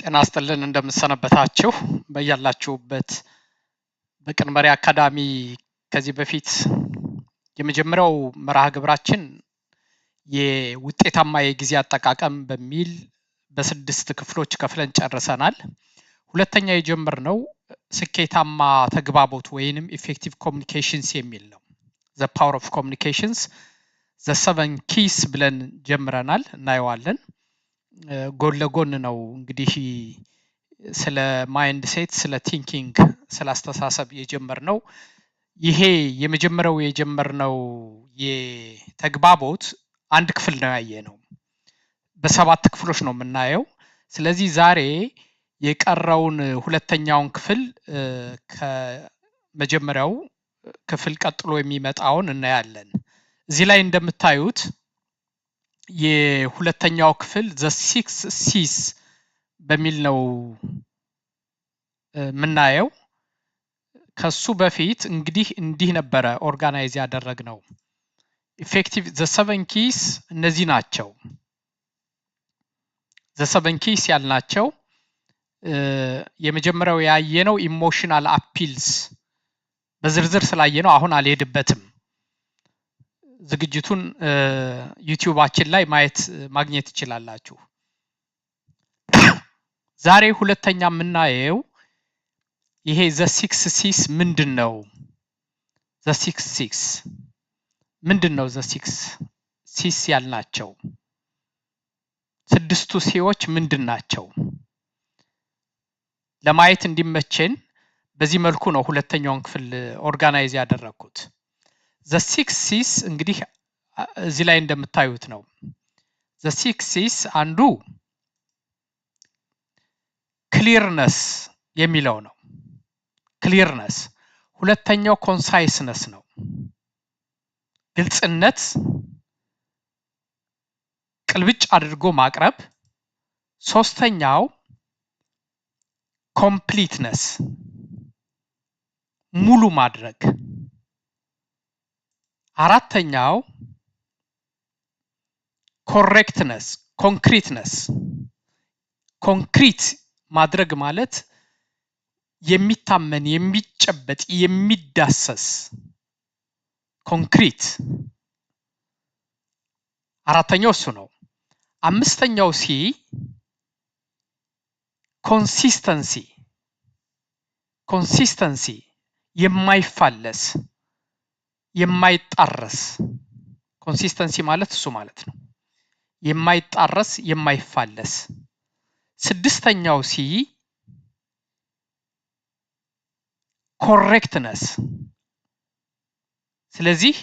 ጤና ይስጥልን፣ እንደምንሰነበታችሁ በያላችሁበት። በቅን መሪ አካዳሚ ከዚህ በፊት የመጀመሪያው መርሃ ግብራችን የውጤታማ የጊዜ አጠቃቀም በሚል በስድስት ክፍሎች ከፍለን ጨርሰናል። ሁለተኛ የጀመርነው ስኬታማ ተግባቦት ወይንም effective communications የሚል ነው። The power of communications, the seven keys ብለን ጀምረናል፣ እናየዋለን። ጎን ለጎን ነው እንግዲህ ስለ mindset፣ ስለ thinking፣ ስለ አስተሳሰብ የጀመርነው። ይሄ የመጀመሪያው የጀመርነው የተግባቦት አንድ ክፍል ነው ያየነው። በሰባት ክፍሎች ነው የምናየው። ስለዚህ ዛሬ የቀረውን ሁለተኛውን ክፍል፣ ከመጀመሪያው ክፍል ቀጥሎ የሚመጣውን እናያለን። እዚህ ላይ እንደምታዩት የሁለተኛው ክፍል the six Cs በሚል ነው የምናየው። ከሱ በፊት እንግዲህ እንዲህ ነበረ organize ያደረግነው። Effective the seven keys እነዚህ ናቸው። The seven keys ያልናቸው የመጀመሪያው ያየነው emotional appeals በዝርዝር ስላየነው አሁን አልሄድበትም። ዝግጅቱን ዩቲዩባችን ላይ ማየት ማግኘት ትችላላችሁ። ዛሬ ሁለተኛ የምናየው ይሄ the six Cs ምንድን ነው? The six Cs ምንድን ነው? The six Cs ያልናቸው ስድስቱ C ዎች ምንድን ናቸው? ለማየት እንዲመቸን በዚህ መልኩ ነው ሁለተኛውን ክፍል organize ያደረግኩት። The six Cs እንግዲህ እዚህ ላይ እንደምታዩት ነው። The six Cs አንዱ clearness የሚለው ነው። Clearness። ሁለተኛው conciseness ነው። ግልጽነት፣ ቅልብጭ አድርጎ ማቅረብ። ሶስተኛው completeness፣ ሙሉ ማድረግ። አራተኛው correctness፣ concreteness። Concrete ማድረግ ማለት የሚታመን፣ የሚጨበጥ፣ የሚዳሰስ ኮንክሪት። አራተኛው እሱ ነው። አምስተኛው C consistency። Consistency የማይፋለስ፣ የማይጣረስ። Consistency ማለት እሱ ማለት ነው። የማይጣረስ፣ የማይፋለስ። ስድስተኛው C correctness። ስለዚህ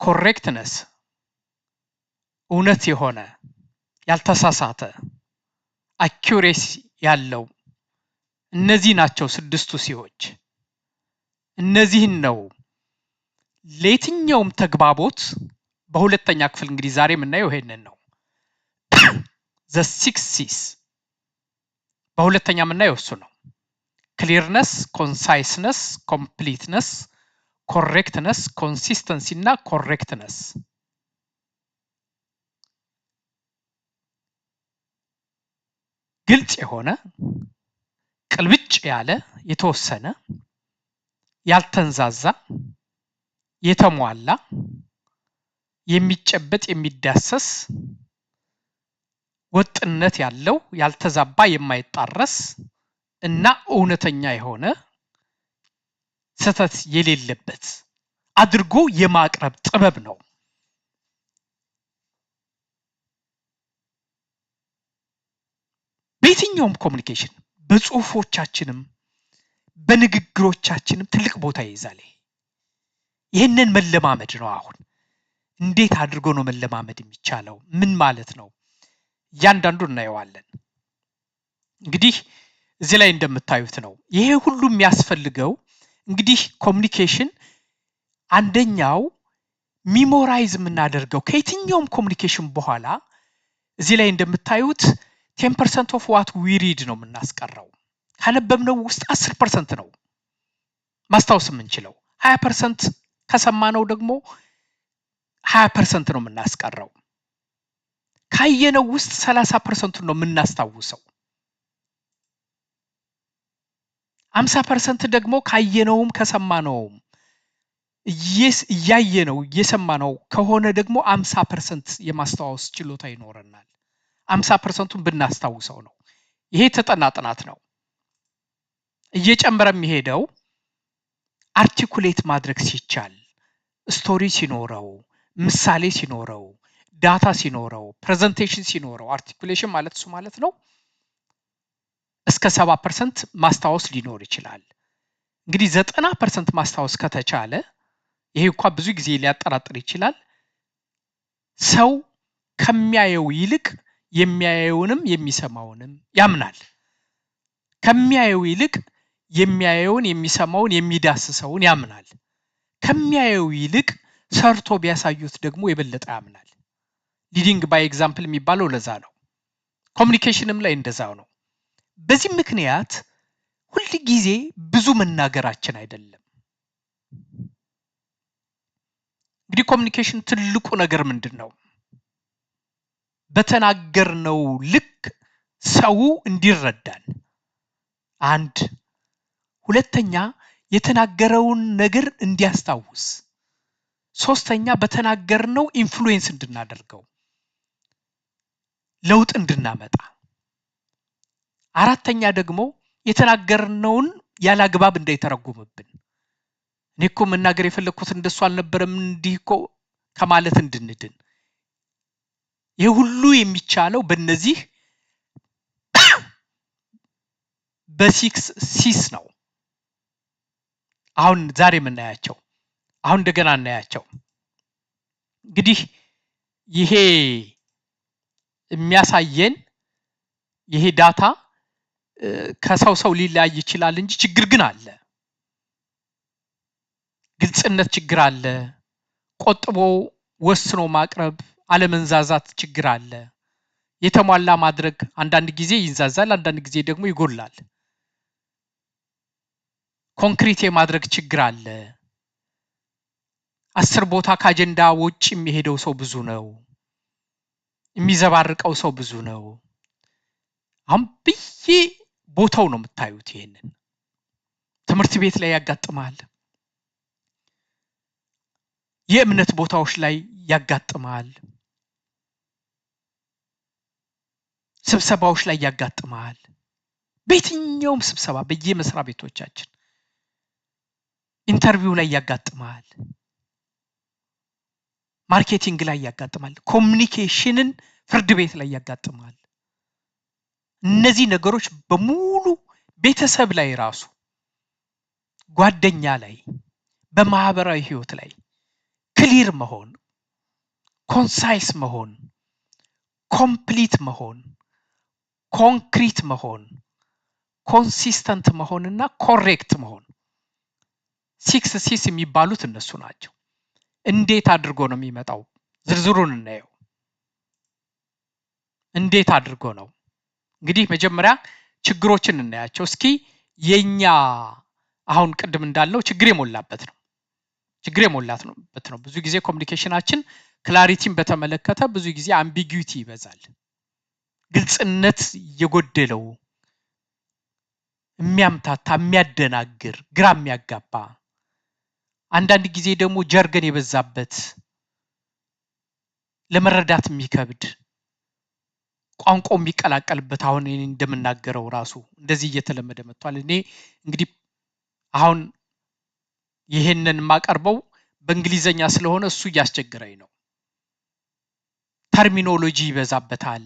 correctness እውነት የሆነ፣ ያልተሳሳተ፣ accuracy ያለው። እነዚህ ናቸው ስድስቱ C ዎች። እነዚህን ነው ለየትኛውም ተግባቦት በሁለተኛ ክፍል እንግዲህ ዛሬ የምናየው ይሄንን ነው። The six Cs በሁለተኛ የምናየው እሱ ነው። Clearness፣ conciseness፣ completeness፣ correctness፣ consistency እና correctness። ግልጽ የሆነ፣ ቅልብጭ ያለ፣ የተወሰነ፣ ያልተንዛዛ፣ የተሟላ፣ የሚጨበጥ፣ የሚዳሰስ፣ ወጥነት ያለው፣ ያልተዛባ፣ የማይጣረስ እና እውነተኛ የሆነ፣ ስህተት የሌለበት አድርጎ የማቅረብ ጥበብ ነው። በየትኛውም communication በጽሁፎቻችንም በንግግሮቻችንም ትልቅ ቦታ ይይዛል። ይህንን መለማመድ ነው። አሁን እንዴት አድርጎ ነው መለማመድ የሚቻለው? ምን ማለት ነው? እያንዳንዱ እናየዋለን። እንግዲህ እዚህ ላይ እንደምታዩት ነው። ይሄ ሁሉ የሚያስፈልገው እንግዲህ communication አንደኛው memorize የምናደርገው ከየትኛውም communication በኋላ እዚህ ላይ እንደምታዩት 10% of what we read ነው የምናስቀረው። ካነበብነው ውስጥ 10% ነው ማስታወስ የምንችለው። 20% ከሰማነው ደግሞ 20% ነው የምናስቀረው። ካየነው ውስጥ 30% ኡን ነው የምናስታውሰው። 50% ደግሞ ካየነውም ከሰማነውም እያየነው እየሰማነው ከሆነ ደግሞ 50% የማስታወስ ችሎታ ይኖረናል። 50%ቱን ብናስታውሰው ነው። ይሄ የተጠና ጥናት ነው። እየጨመረ የሚሄደው articulate ማድረግ ሲቻል፣ story ሲኖረው፣ ምሳሌ ሲኖረው፣ data ሲኖረው፣ presentation ሲኖረው፣ articulation ማለት እሱ ማለት ነው። እስከ 70% ማስታወስ ሊኖር ይችላል። እንግዲህ 90% ማስታወስ ከተቻለ፣ ይሄ እንኳ ብዙ ጊዜ ሊያጠራጥር ይችላል። ሰው ከሚያየው ይልቅ የሚያየውንም የሚሰማውንም ያምናል። ከሚያየው ይልቅ የሚያየውን፣ የሚሰማውን፣ የሚዳስሰውን ያምናል። ከሚያየው ይልቅ ሰርቶ ቢያሳዩት ደግሞ የበለጠ ያምናል። Leading by example የሚባለው ለዛ ነው። Communication ም ላይ እንደዛው ነው። በዚህ ምክንያት ሁል ጊዜ ብዙ መናገራችን አይደለም። እንግዲህ communication ትልቁ ነገር ምንድን ነው? በተናገርነው ልክ ሰው እንዲረዳን አንድ፣ ሁለተኛ የተናገረውን ነገር እንዲያስታውስ፣ ሶስተኛ በተናገርነው influence እንድናደርገው፣ ለውጥ እንድናመጣ፣ አራተኛ ደግሞ የተናገርነውን ያለ አግባብ እንዳይተረጉምብን፣ እኔ እኮ መናገር የፈለግኩት እንደሱ አልነበረም እንዲህ እኮ ከማለት እንድንድን። ይህ ሁሉ የሚቻለው በእነዚህ በ six Cs ነው። አሁን ዛሬ የምናያቸው፣ አሁን እንደገና እናያቸው። እንግዲህ ይሄ የሚያሳየን ይሄ data ከሰው ሰው ሊለያይ ይችላል እንጂ ችግር ግን አለ። ግልጽነት ችግር አለ። ቆጥቦ ወስኖ ማቅረብ፣ አለመንዛዛት ችግር አለ። የተሟላ ማድረግ አንዳንድ ጊዜ ይንዛዛል፣ አንዳንድ ጊዜ ደግሞ ይጎላል። ኮንክሪት የማድረግ ችግር አለ። 10 ቦታ ከአጀንዳ ውጭ የሚሄደው ሰው ብዙ ነው። የሚዘባርቀው ሰው ብዙ ነው። አሁን ብዬ ቦታው ነው የምታዩት። ይሄንን ትምህርት ቤት ላይ ያጋጥማል። የእምነት ቦታዎች ላይ ያጋጥማል። ስብሰባዎች ላይ ያጋጥማል። በየትኛውም ስብሰባ በየመስሪያ ቤቶቻችን interview ላይ ያጋጥማል። Marketing ላይ ያጋጥማል። Communication ን ፍርድ ቤት ላይ ያጋጥማል። እነዚህ ነገሮች በሙሉ ቤተሰብ ላይ ራሱ፣ ጓደኛ ላይ፣ በማህበራዊ ህይወት ላይ clear መሆን፣ concise መሆን፣ complete መሆን፣ ኮንክሪት መሆን፣ consistent መሆንና correct መሆን፣ six Cs የሚባሉት እነሱ ናቸው። እንዴት አድርጎ ነው የሚመጣው? ዝርዝሩን እናየው። እንዴት አድርጎ ነው? እንግዲህ መጀመሪያ ችግሮችን እናያቸው እስኪ። የኛ አሁን ቅድም እንዳልነው ችግር የሞላበት ነው። ችግር የሞላበት ነው። ብዙ ጊዜ communication ኣችን clarity ን በተመለከተ ብዙ ጊዜ ambiguity ይበዛል። ግልጽነት የጎደለው፣ የሚያምታታ፣ የሚያደናግር፣ ግራ የሚያጋባ፣ አንዳንድ ጊዜ ደግሞ jargon የበዛበት፣ ለመረዳት የሚከብድ፣ ቋንቋው የሚቀላቀልበት፣ አሁን እኔ እንደምናገረው ራሱ እንደዚህ እየተለመደ መጥቷል። እኔ እንግዲህ አሁን ይሄንን የማቀርበው በእንግሊዘኛ ስለሆነ እሱ እያስቸገረኝ ነው። Terminology ይበዛበታል።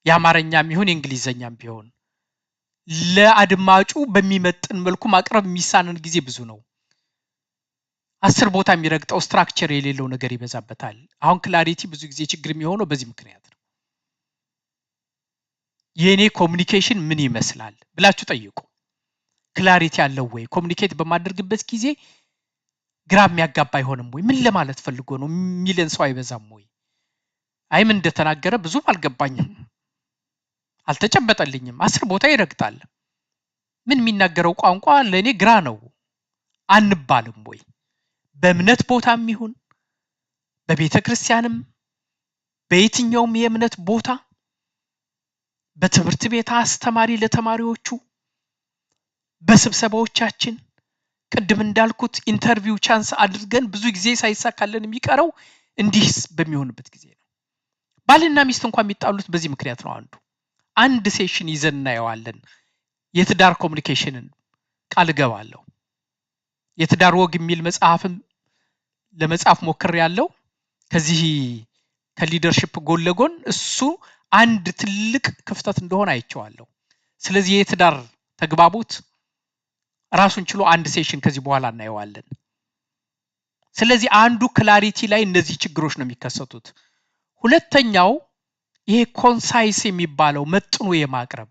የአማርኛም ይሁን የእንግሊዘኛም ቢሆን ለአድማጩ በሚመጥን መልኩ ማቅረብ የሚሳነን ጊዜ ብዙ ነው። 10 ቦታ የሚረግጠው structure የሌለው ነገር ይበዛበታል። አሁን clarity ብዙ ጊዜ ችግር የሚሆነው በዚህ ምክንያት ነው። የእኔ communication ምን ይመስላል ብላችሁ ጠይቁ። Clarity አለው ወይ? Communicate በማደርግበት ጊዜ ግራ የሚያጋባ አይሆንም ወይ? ምን ለማለት ፈልጎ ነው የሚለን ሰው አይበዛም ወይ? አይ ምን እንደተናገረ ብዙም አልገባኝም፣ አልተጨበጠልኝም፣ 10 ቦታ ይረግጣል፣ ምን የሚናገረው ቋንቋ ለእኔ ግራ ነው አንባልም ወይ? በእምነት ቦታም ይሁን በቤተ ክርስቲያንም በየትኛውም የእምነት ቦታ፣ በትምህርት ቤት አስተማሪ ለተማሪዎቹ፣ በስብሰባዎቻችን ቅድም እንዳልኩት interview chance አድርገን ብዙ ጊዜ ሳይሳካልን የሚቀረው እንዲህ በሚሆንበት ጊዜ ነው። ባልና ሚስት እንኳን የሚጣሉት በዚህ ምክንያት ነው። አንድ session ይዘን እናየዋለን። የትዳር communication ን ቃል እገባለሁ። የትዳር ወግ የሚል መጽሐፍም ለመጻፍ ሞክሬያለሁ። ከዚህ ከ leadership ጎን ለጎን እሱ አንድ ትልቅ ክፍተት እንደሆነ አይቼዋለሁ። ስለዚህ የትዳር ተግባቦት ራሱን ችሎ አንድ session ከዚህ በኋላ እናየዋለን። ስለዚህ አንዱ clarity ላይ እነዚህ ችግሮች ነው የሚከሰቱት። ሁለተኛው ይሄ concise የሚባለው መጥኖ የማቅረብ፣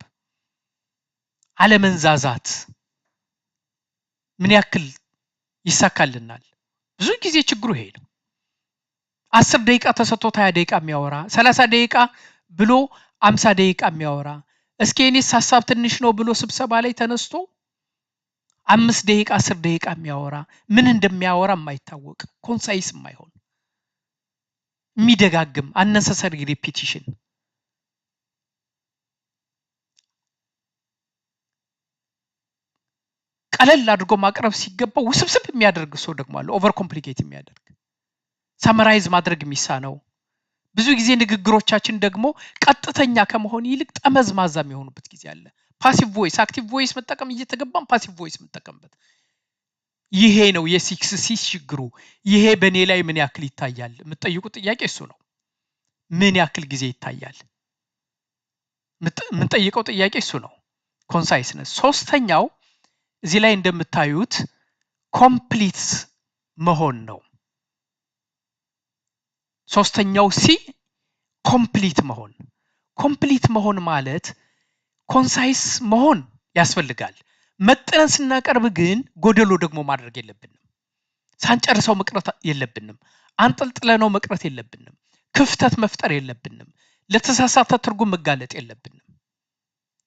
አለመንዛዛት ምን ያክል ይሳካልናል? ብዙ ጊዜ ችግሩ ይሄ ነው። 10 ደቂቃ ተሰጥቶት 20 ደቂቃ የሚያወራ፣ 30 ደቂቃ ብሎ 50 ደቂቃ የሚያወራ፣ እስኪ የኔስ ሀሳብ ትንሽ ነው ብሎ ስብሰባ ላይ ተነስቶ 5 ደቂቃ፣ 10 ደቂቃ የሚያወራ፣ ምን እንደሚያወራ የማይታወቅ፣ concise የማይሆን፣ የሚደጋግም፣ unnecessary repetition፣ ቀለል አድርጎ ማቅረብ ሲገባው ውስብስብ የሚያደርግ ሰው ደግሞ አለ። Over complicate የሚያደርግ፣ summarize ማድረግ የሚሳነው። ብዙ ጊዜ ንግግሮቻችን ደግሞ ቀጥተኛ ከመሆን ይልቅ ጠመዝማዛ የሚሆኑበት ጊዜ አለ። Passive voice፣ active voice መጠቀም እየተገባም passive voice የምንጠቀምበት፣ ይሄ ነው የ six C ችግሩ። ይሄ በእኔ ላይ ምን ያክል ይታያል? የምትጠይቁት ጥያቄ እሱ ነው። ምን ያክል ጊዜ ይታያል? የምንጠይቀው ጥያቄ እሱ ነው። Conciseness። ሶስተኛው እዚህ ላይ እንደምታዩት complete መሆን ነው። ሶስተኛው C complete መሆን። Complete መሆን ማለት concise መሆን ያስፈልጋል። መጥነን ስናቀርብ ግን ጎደሎ ደግሞ ማድረግ የለብንም። ሳንጨርሰው መቅረት የለብንም። አንጠልጥለነው መቅረት የለብንም። ክፍተት መፍጠር የለብንም። ለተሳሳተ ትርጉም መጋለጥ የለብንም።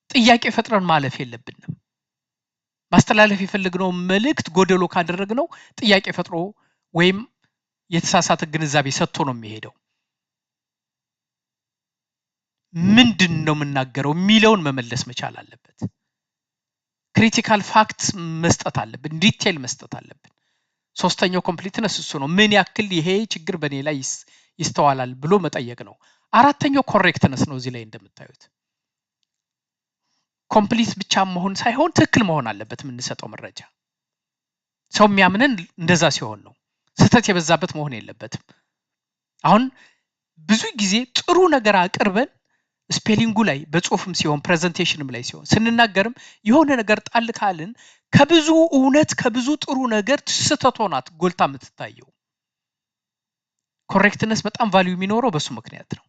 ጥያቄ ፈጥረን ማለፍ የለብንም። ማስተላለፍ የፈለግነው መልእክት ጎደሎ ካደረግነው ጥያቄ ፈጥሮ ወይም የተሳሳተ ግንዛቤ ሰጥቶ ነው የሚሄደው። ምንድን ነው የምናገረው የሚለውን መመለስ መቻል አለበት። Critical fact መስጠት አለብን። Detail መስጠት አለብን። ሶስተኛው completeness እሱ ነው። ምን ያክል ይሄ ችግር በእኔ ላይ ይስተዋላል ብሎ መጠየቅ ነው። አራተኛው correctness ነው። እዚህ ላይ እንደምታዩት complete ብቻ መሆን ሳይሆን ትክክል መሆን አለበት የምንሰጠው መረጃ። ሰው የሚያምንን እንደዛ ሲሆን ነው። ስህተት የበዛበት መሆን የለበትም። አሁን ብዙ ጊዜ ጥሩ ነገር አቅርበን spelling ኡ ላይ፣ በጽሁፍም ሲሆን presentation ም ላይ ሲሆን፣ ስንናገርም የሆነ ነገር ጣል ካልን ከብዙ እውነት፣ ከብዙ ጥሩ ነገር ስህተቷ ናት ጎልታ የምትታየው። Correctness በጣም value የሚኖረው በሱ ምክንያት ነው።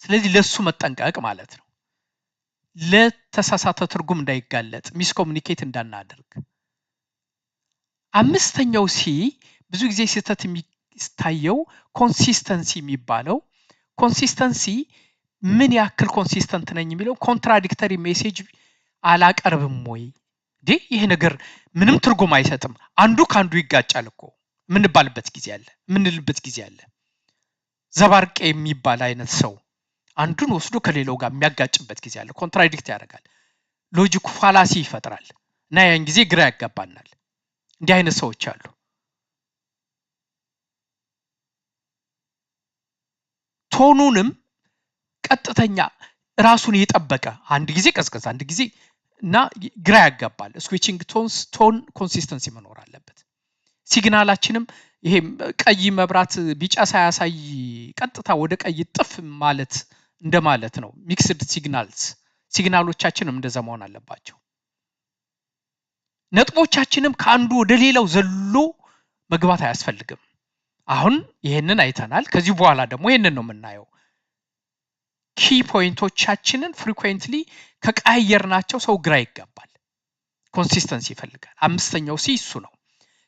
ስለዚህ ለሱ መጠንቀቅ ማለት ነው። ለተሳሳተ ትርጉም እንዳይጋለጥ፣ miscommunicate እንዳናደርግ። አምስተኛው C ብዙ ጊዜ ስህተት የሚታየው consistency የሚባለው። Consistency ምን ያክል consistent ነኝ የሚለው፣ contradictory message አላቀርብም ወይ፣ እንዴ ይሄ ነገር ምንም ትርጉም አይሰጥም፣ አንዱ ከአንዱ ይጋጫል እኮ የምንባልበት ጊዜ አለ፣ የምንልበት ጊዜ አለ። ዘባርቄ የሚባል አይነት ሰው አንዱን ወስዶ ከሌላው ጋር የሚያጋጭበት ጊዜ አለ። Contradict ያደርጋል። Logic fallacy ይፈጥራል እና ያን ጊዜ ግራ ያጋባናል። እንዲህ አይነት ሰዎች አሉ። Tone ኡንም ቀጥተኛ፣ ራሱን የጠበቀ፣ አንድ ጊዜ ቀዝቀዝ አንድ ጊዜ እና ግራ ያጋባል። Switching tones፣ tone consistency መኖር አለበት። Signal ኣችንም ይሄ ቀይ መብራት ቢጫ ሳያሳይ ቀጥታ ወደ ቀይ ጥፍ ማለት እንደማለት ነው። Mixed signals፣ signal ኦቻችንም እንደዛ መሆን አለባቸው። ነጥቦቻችንም ከአንዱ ወደ ሌላው ዘሎ መግባት አያስፈልግም። አሁን ይሄንን አይተናል። ከዚህ በኋላ ደግሞ ይሄንን ነው የምናየው። Key point ኦቻችንን frequently ከቀያየርናቸው ሰው ግራ ይጋባል። Consistency ይፈልጋል። አምስተኛው C እሱ ነው።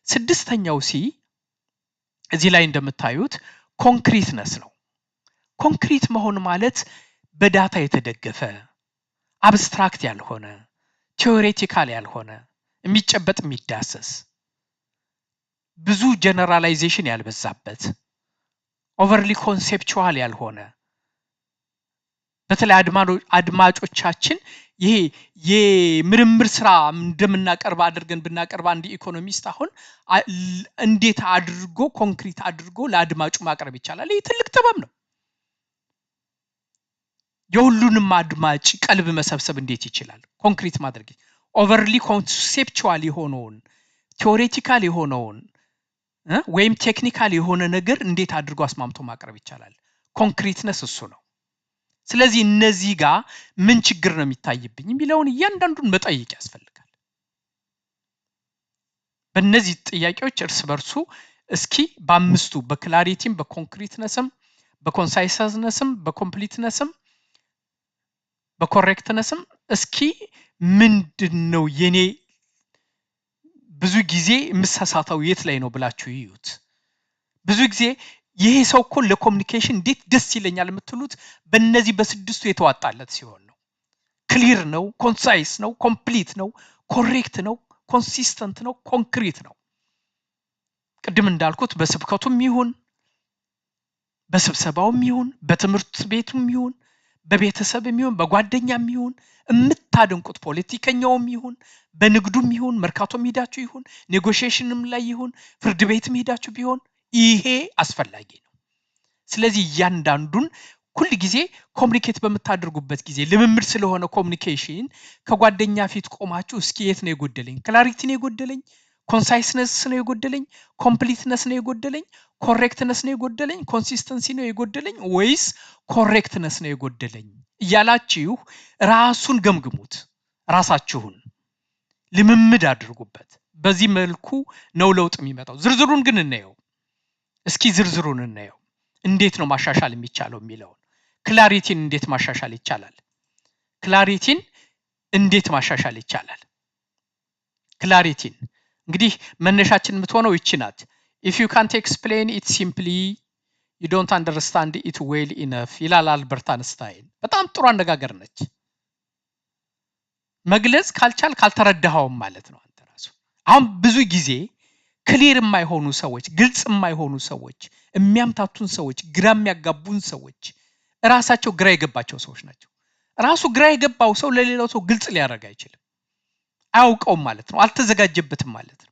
ስድስተኛው C እዚህ ላይ እንደምታዩት concreteness ነው። ኮንክሪት መሆን ማለት በ data የተደገፈ፣ abstract ያልሆነ፣ theoretical ያልሆነ፣ የሚጨበጥ፣ የሚዳሰስ፣ ብዙ generalization ያልበዛበት፣ overly conceptual ያልሆነ፣ በተለይ አድማጮቻችን ይሄ የምርምር ስራ እንደምናቀርብ አድርገን ብናቀርብ አንድ economist አሁን እንዴት አድርጎ ኮንክሪት አድርጎ ለአድማጩ ማቅረብ ይቻላል? ይህ ትልቅ ጥበብ ነው። የሁሉንም አድማጭ ቀልብ መሰብሰብ እንዴት ይችላል? ኮንክሪት ማድረግ፣ overly conceptual የሆነውን፣ theoretical የሆነውን ወይም technical የሆነ ነገር እንዴት አድርጎ አስማምቶ ማቅረብ ይቻላል? Concreteness እሱ ነው። ስለዚህ እነዚህ ጋር ምን ችግር ነው የሚታይብኝ የሚለውን እያንዳንዱን መጠየቅ ያስፈልጋል። በእነዚህ ጥያቄዎች እርስ በርሱ እስኪ በአምስቱ በክላሪቲም፣ በኮንክሪትነስም፣ በኮንሳይሰስነስም፣ በኮምፕሊትነስም፣ በኮሬክትነስም እስኪ ምንድን ነው የኔ ብዙ ጊዜ የምሳሳተው የት ላይ ነው ብላችሁ ይዩት። ብዙ ጊዜ ይሄ ሰው እኮ ለ communication እንዴት ደስ ይለኛል የምትሉት በእነዚህ በስድስቱ የተዋጣለት ሲሆን ነው። Clear ነው፣ concise ነው፣ complete ነው፣ correct ነው፣ consistent ነው፣ ኮንክሪት ነው። ቅድም እንዳልኩት በስብከቱም ይሁን፣ በስብሰባውም ይሁን፣ በትምህርት ቤቱም ይሁን፣ በቤተሰብም ይሁን፣ በጓደኛም ይሁን፣ የምታደንቁት ፖለቲከኛውም ይሁን፣ በንግዱም ይሁን፣ መርካቶም ሄዳችሁ ይሁን፣ negotiation ም ላይ ይሁን፣ ፍርድ ቤትም ሄዳችሁ ቢሆን ይሄ አስፈላጊ ነው። ስለዚህ እያንዳንዱን ሁል ጊዜ communicate በምታደርጉበት ጊዜ ልምምድ ስለሆነ communication ከጓደኛ ፊት ቆማችሁ እስኪ የት ነው የጎደለኝ? Clarity ነው የጎደለኝ? Conciseness ነው የጎደለኝ? Completeness ነው የጎደለኝ? Correctness ነው የጎደለኝ? Consistency ነው የጎደለኝ? ወይስ correctness ነው የጎደለኝ እያላችሁ ራሱን ገምግሙት። ራሳችሁን ልምምድ አድርጉበት። በዚህ መልኩ ነው ለውጥ የሚመጣው። ዝርዝሩን ግን እናየው። እስኪ ዝርዝሩን እናየው። እንዴት ነው ማሻሻል የሚቻለው የሚለውን፣ clarity ን እንዴት ማሻሻል ይቻላል? Clarity ን እንዴት ማሻሻል ይቻላል? Clarity ን እንግዲህ መነሻችን የምትሆነው ይቺ ናት። "ኢፍ ዩ ካንት ኤክስፕሌን ኢት ሲምፕሊ፣ ዩ ዶንት አንደርስታንድ ኢት ዌል ኢነፍ" ይላል አልበርት አንስታይን። በጣም ጥሩ አነጋገር ነች። መግለጽ ካልቻል ካልተረዳኸውም ማለት ነው አንተ ራሱ። አሁን ብዙ ጊዜ clear የማይሆኑ ሰዎች፣ ግልጽ የማይሆኑ ሰዎች፣ የሚያምታቱን ሰዎች፣ ግራ የሚያጋቡን ሰዎች ራሳቸው ግራ የገባቸው ሰዎች ናቸው። ራሱ ግራ የገባው ሰው ለሌላው ሰው ግልጽ ሊያደርግ አይችልም። አያውቀውም ማለት ነው። አልተዘጋጀበትም ማለት ነው።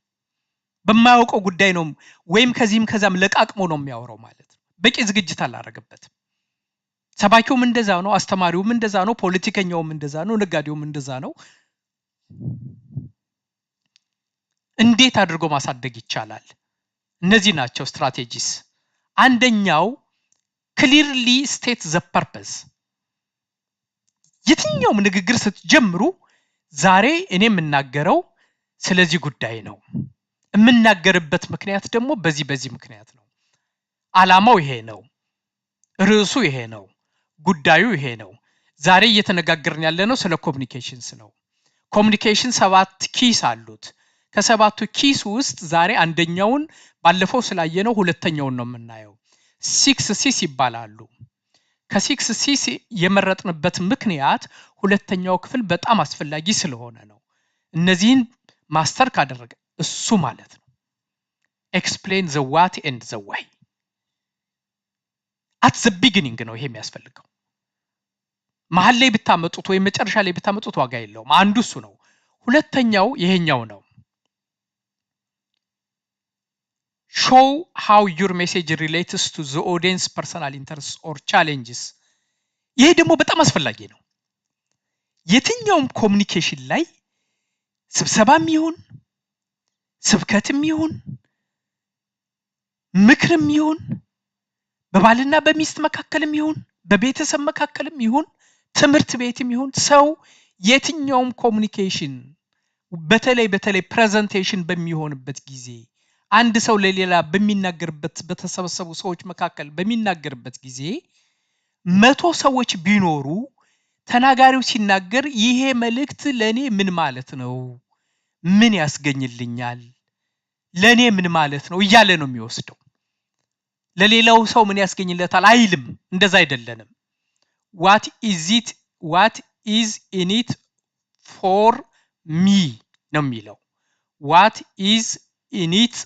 በማያውቀው ጉዳይ ነው ወይም ከዚህም ከዛም ለቃቅሞ ነው የሚያወራው ማለት ነው። በቂ ዝግጅት አላደረገበትም። ሰባኪውም እንደዛ ነው፣ አስተማሪውም እንደዛ ነው፣ ፖለቲከኛውም እንደዛ ነው፣ ነጋዴውም እንደዛ ነው። እንዴት አድርጎ ማሳደግ ይቻላል? እነዚህ ናቸው strategies። አንደኛው clearly state the purpose። የትኛውም ንግግር ስትጀምሩ ዛሬ እኔ የምናገረው ስለዚህ ጉዳይ ነው። የምናገርበት ምክንያት ደግሞ በዚህ በዚህ ምክንያት ነው። ዓላማው ይሄ ነው። ርዕሱ ይሄ ነው። ጉዳዩ ይሄ ነው። ዛሬ እየተነጋገርን ያለነው ስለ communications ነው። Communication ሰባት keys አሉት። ከሰባቱ keys ውስጥ ዛሬ አንደኛውን ባለፈው ስላየነው ሁለተኛውን ነው የምናየው። Six Cs ይባላሉ። ከ six Cs የመረጥንበት ምክንያት ሁለተኛው ክፍል በጣም አስፈላጊ ስለሆነ ነው። እነዚህን master ካደረገ እሱ ማለት ነው። Explain the what and the why at the beginning ነው ይሄ የሚያስፈልገው። መሀል ላይ ብታመጡት ወይም መጨረሻ ላይ ብታመጡት ዋጋ የለውም። አንዱ እሱ ነው። ሁለተኛው ይሄኛው ነው። Show how your message relates to the audience personal interest or challenges። ይሄ ደግሞ በጣም አስፈላጊ ነው። የትኛውም communication ላይ ስብሰባም ይሁን፣ ስብከትም ይሁን፣ ምክርም ይሁን፣ በባልና በሚስት መካከልም ይሁን፣ በቤተሰብ መካከልም ይሁን፣ ትምህርት ቤትም ይሁን፣ ሰው የትኛውም communication በተለይ በተለይ presentation በሚሆንበት ጊዜ፣ አንድ ሰው ለሌላ በሚናገርበት፣ በተሰበሰቡ ሰዎች መካከል በሚናገርበት ጊዜ 100 ሰዎች ቢኖሩ ተናጋሪው ሲናገር ይሄ መልእክት ለእኔ ምን ማለት ነው? ምን ያስገኝልኛል? ለእኔ ምን ማለት ነው እያለ ነው የሚወስደው። ለሌላው ሰው ምን ያስገኝለታል አይልም። እንደዛ አይደለንም። What is it, what is in it for me ነው የሚለው። What is in it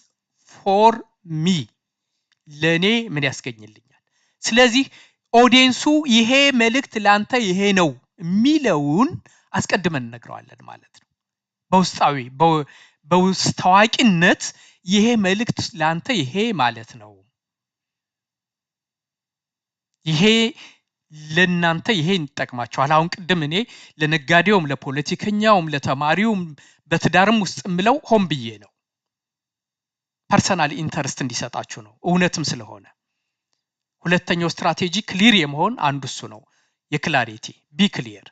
for me፣ ለእኔ ምን ያስገኝልኛል? ስለዚህ audience ኡ ይሄ መልእክት ለአንተ ይሄ ነው የሚለውን አስቀድመን እንነግረዋለን ማለት ነው። በውስጣዊ በውስጥ ታዋቂነት ይሄ መልእክት ለአንተ ይሄ ማለት ነው፣ ይሄ ለእናንተ ይሄ ይጠቅማችኋል። አሁን ቅድም እኔ ለነጋዴውም፣ ለፖለቲከኛውም፣ ለተማሪውም በትዳርም ውስጥ የምለው ሆን ብዬ ነው። Personal interest እንዲሰጣችሁ ነው፣ እውነትም ስለሆነ። ሁለተኛው strategy clear የመሆን አንዱ እሱ ነው፣ የ clarity፣ be clear።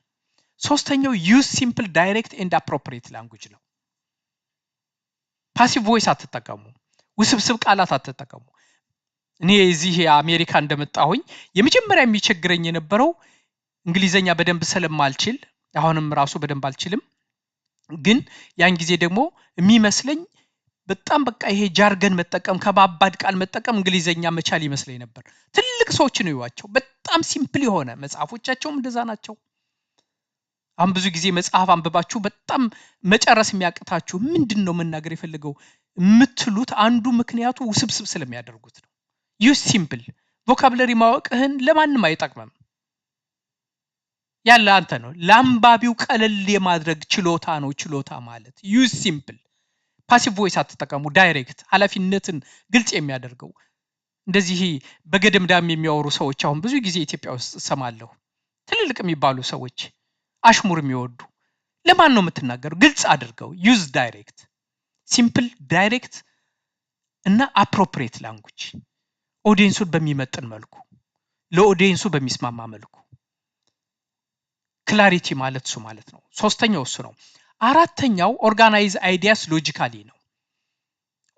ሶስተኛው use simple, direct and appropriate language ነው። Passive voice አትጠቀሙ፣ ውስብስብ ቃላት አትጠቀሙ። እኔ እዚህ አሜሪካ እንደመጣሁኝ የመጀመሪያ የሚቸግረኝ የነበረው እንግሊዘኛ በደንብ ስለማልችል፣ አሁንም ራሱ በደንብ አልችልም። ግን ያን ጊዜ ደግሞ የሚመስለኝ በጣም በቃ ይሄ jargon መጠቀም፣ ከባባድ ቃል መጠቀም እንግሊዘኛ መቻል ይመስለኝ ነበር። ትልቅ ሰዎች ነው ይዋቸው፣ በጣም simple የሆነ መጽሐፎቻቸውም እንደዛ ናቸው። አሁን ብዙ ጊዜ መጽሐፍ አንብባችሁ በጣም መጨረስ የሚያቅታችሁ፣ ምንድን ነው መናገር የፈለገው የምትሉት፣ አንዱ ምክንያቱ ውስብስብ ስለሚያደርጉት ነው። Use simple vocabulary። ማወቅህን ለማንም አይጠቅምም። ያለ አንተ ነው። ለአንባቢው ቀለል የማድረግ ችሎታ ነው ችሎታ ማለት። Use simple፣ passive voice አትጠቀሙ። Direct፣ ኃላፊነትን ግልጽ የሚያደርገው። እንደዚህ በገደምዳም የሚያወሩ ሰዎች አሁን ብዙ ጊዜ ኢትዮጵያ ውስጥ እሰማለሁ። ትልልቅ የሚባሉ ሰዎች አሽሙር የሚወዱ፣ ለማን ነው የምትናገረው? ግልጽ አድርገው። Use direct, simple, direct እና appropriate language፣ audience ኡን በሚመጥን መልኩ፣ ለ audience ኡ በሚስማማ መልኩ። Clarity ማለት እሱ ማለት ነው። ሶስተኛው እሱ ነው። አራተኛው organize ideas logically ነው።